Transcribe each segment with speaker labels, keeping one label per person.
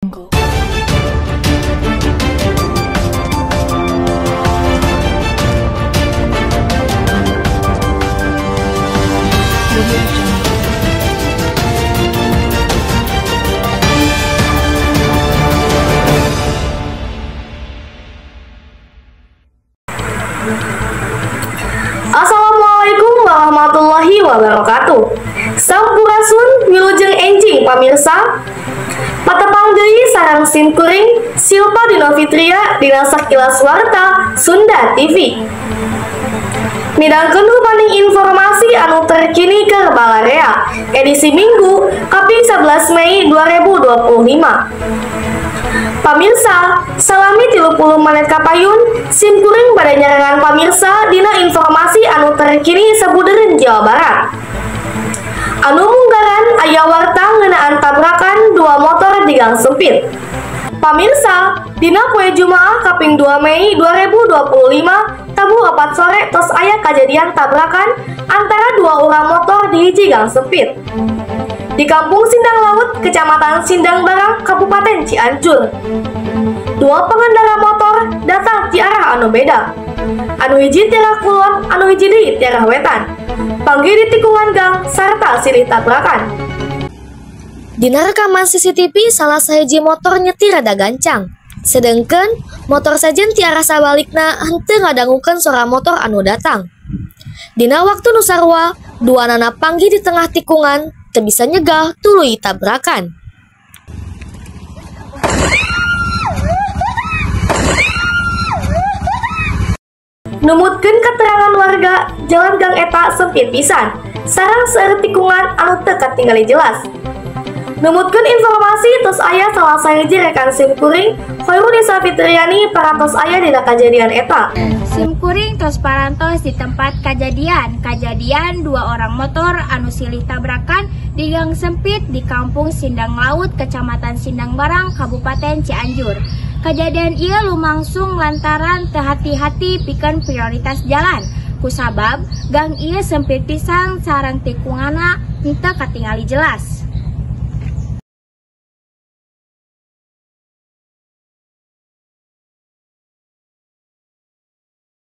Speaker 1: Jungle.
Speaker 2: Assalamualaikum warahmatullahi wabarakatuh. Sampurasun wilujeng enjing pamirsa. Patepang deui sareng simkuring Silpa Dino Fitria dina sakilas warta Sunda TV. Midangkeun paning informasi anu terkini keur balarea edisi Minggu kaping 11 Mei 2025. Pamirsa, salami 30 menit kapayun, simkuring bade nyarengan pamirsa dina informasi anu terkini sabudeureun Jawa Barat. Anu munggaran aya warta ngeunaan tabrakan dua motor di gang sempit. Pamirsa, dina poe Jumaah kaping 2 Mei 2025 tabuh 4 sore tos aya kajadian tabrakan antara dua orang motor di hiji gang sempit di Kampung Sindang Laut, Kecamatan Sindang Barang, Kabupaten Cianjur. Dua pengendara motor datang di arah anu beda. Anu hiji ti arah kulon, anu hiji deui ti arah wetan. Panggih di tikungan gang sarta silih tabrakan.
Speaker 3: Dina rekaman CCTV salah sahiji motor nyetir rada gancang. Sedengkeun motor sejen ti arah sabalikna henteu ngadangukeun suara motor anu datang. Dina waktu nu sarua, duanana panggih di tengah tikungan teu bisa nyegah tuluy tabrakan.
Speaker 2: Numutkeun keterangan warga, jalan gang eta sempit pisan, sareng seueur tikungan anu teu katingali jelas. Numutkeun informasi tos aya salah sahiji rekan simkuring Khoirunisa Fitriani parantos aya dina kajadian eta.
Speaker 4: Simkuring tos parantos di tempat kajadian. Kajadian dua orang motor anu silih tabrakan di gang sempit di Kampung Sindang Laut, Kecamatan Sindang Barang, Kabupaten Cianjur. Kajadian ieu lumangsung lantaran teu hati-hati pikeun prioritas jalan. Kusabab gang ieu sempit pisan sareng tikunganna henteu katingali jelas.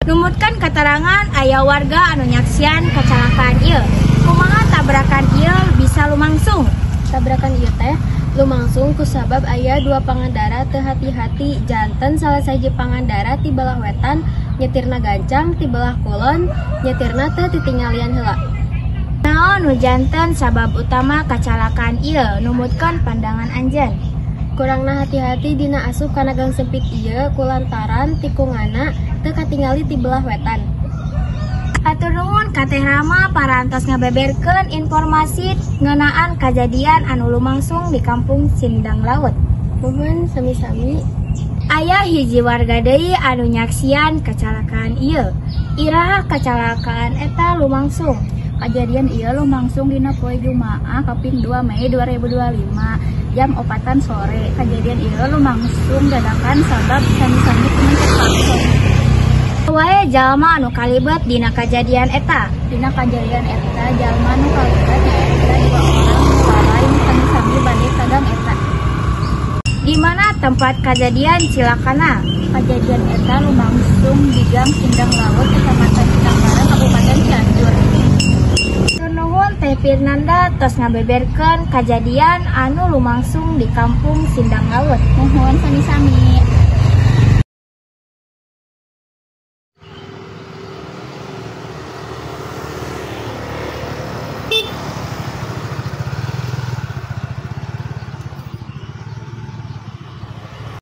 Speaker 4: Numutkan keterangan aya warga anu nyaksian kecelakaan ieu. Kumaha tabrakan ieu bisa lumangsung?
Speaker 5: Tabrakan ieu teh lumangsung kusabab aya dua pangendara teu hati-hati, janten salah sahiji pangandara ti belah wetan nyetirna gancang, ti belah kulon nyetirna teu titinggalian heula.
Speaker 4: Naon nu janten sabab utama kecelakaan ieu? Numutkan pandangan anjeun.
Speaker 5: Kurangna hati-hati dina asup kana gang sempit ieu kulantaran tikunganna teu katingali ti belah wetan.
Speaker 4: Hatur nuhun ka Teh Rama parantos ngabeberkeun informasi ngeunaan kajadian anu lumangsung di Kampung Sindang Laut.
Speaker 5: Nuhun sami-sami.
Speaker 4: Aya hiji warga deui anu nyaksian kecelakaan ieu. Iraha kecelakaan eta lumangsung?
Speaker 6: Kajadian ieu lumangsung dina poe Jumaah kaping 2 Mei 2025 jam 4 sore. Kajadian ieu lumangsung dadakan sabab sami-sami pemencet klakson.
Speaker 4: Wae jalma anu kalibet dina kajadian eta.
Speaker 6: Dina kajadian eta jalma nu kalibet nyaeta dua orang nu lalai sami-sami bade ka gang eta.
Speaker 4: Di mana tempat kajadian cilakana?
Speaker 6: Kajadian eta lumangsung di Gang Sindang Laut, Kecamatan Sindang Barang, Kabupaten Cianjur.
Speaker 4: Nuhun Teh Firnanda tos ngabeberkeun kajadian anu lumangsung di Kampung Sindang Laut.
Speaker 6: Nuhun sami-sami.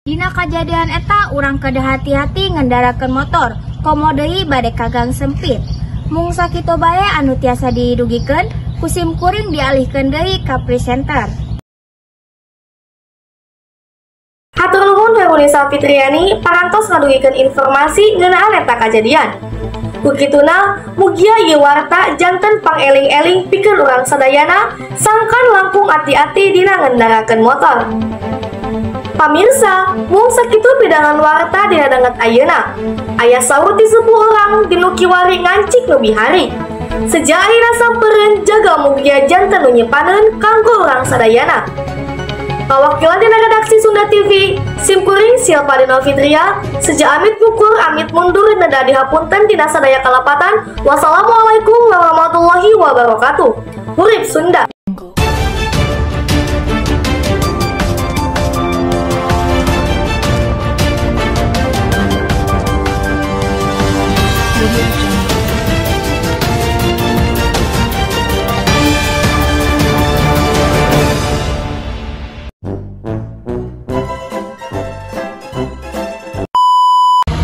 Speaker 4: Dina kajadian eta urang kedah hati-hati ngendarakeun motor, komo deui bade ka gang sempit. Mung sakitu bae anu tiasa didugikeun, ku simkuring dialihkeun deui ka presenter.
Speaker 2: Hatur nuhun Khoirunisa Fitriani parantos ngadugikeun informasi ngeunaan eta kajadian. Ku kituna, mugia ieu warta janten pangeling-eling pikeun urang sadayana sangkan langkung ati-ati dina ngendarakeun motor. Pamirsa, mung sakitu pidangan warta dina danget ayeuna. Aya saur ti sepuh urang dinu kiwari ngancik nu bihari. Seja ayeuna sampereun jaga mugia janten nu nyimpaneun kanggo urang sadayana. Pawakilan dina redaksi Sunda TV, simkuring Silpa Dina Fitria, seja amit bukur amit mundur neda dihapunten dina sadaya kalepatan. Wassalamualaikum warahmatullahi wabarakatuh. Hurip Sunda.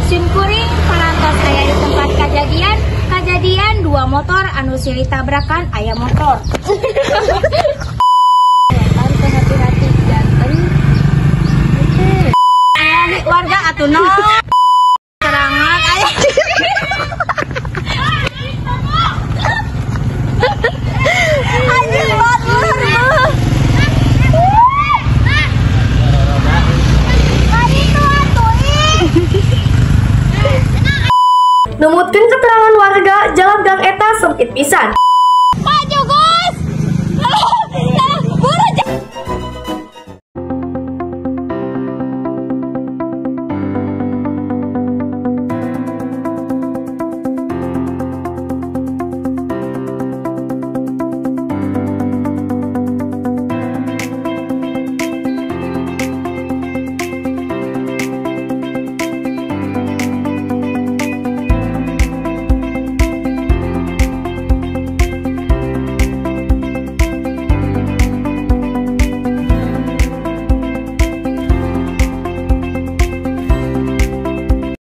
Speaker 4: Simkuring parantos aya di tempat kejadian, kejadian dua motor anu silih tabrakan aya motor.
Speaker 5: Wetan teu hati-hati janten
Speaker 4: Aya warga atuh no. Serangan aya. Anjing batur.
Speaker 2: Numutkeun keterangan warga, jalan gang eta sempit pisan.